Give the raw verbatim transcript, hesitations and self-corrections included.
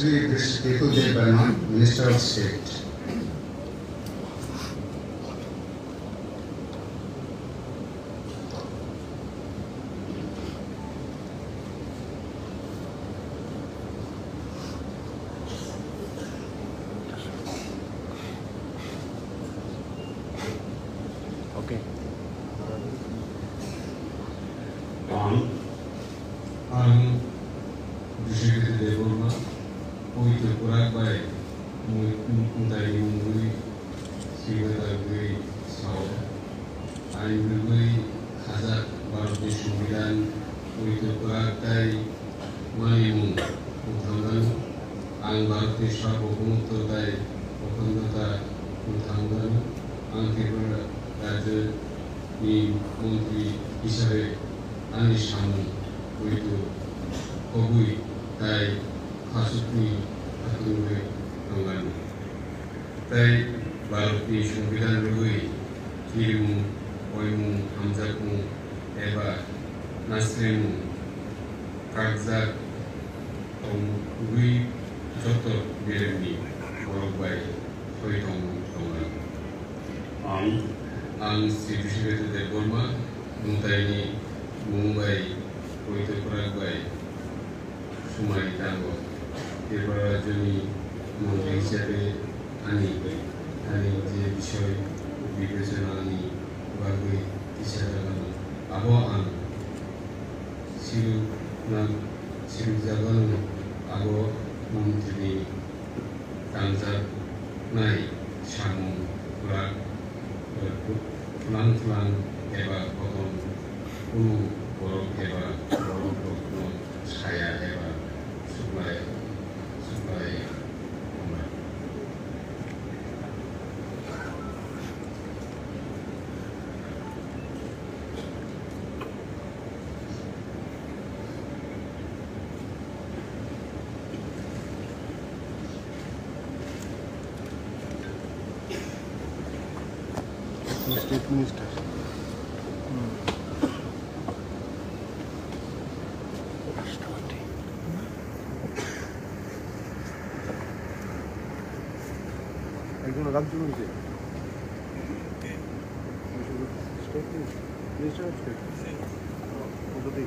Shri Bishnu Debbarma, Minister of State. Okay. Ang, ang Bishnu Debbarma, Poito kwrak bai mui-, mwtai mungwi swiwi tangwi sao. Ain rwgwi khajak Bharatni Songbidan, poito kwrak tai manimung mwthangano. Ang Bharatni Sarbobomoto tai Okhandota mwthangano. Ang Tripura Rajyoni Montri hisabe ani samung poito kobui tai khasukni khatungwi tongano. Tei Bharatni Songbidan rwgwi kirimung, oimung, hamjakmung eba nasremung kakjak tongwi joto beremni borok bai soi tong tongnai. Ang, ang Sri Bishnu Debbarma, mwtaini mung bai poito kwrak bai Sumai tango. Tripura Rajyoni montri hisabe ani, ani je bisoi bibechanani bagwi tisa jagano. Abo ang sirukna, sirukjagano, abo montrini tangjaknai samung kwrak, eh, phlang phlang eba kotom kunu borok eba borok rokno saya eba suklai, suklai wngnai. State Minister. Hmm. Rashtrapati. একজন রাজ্যমন্ত্রী। State Minister, Minister of State. পদ্ধতি।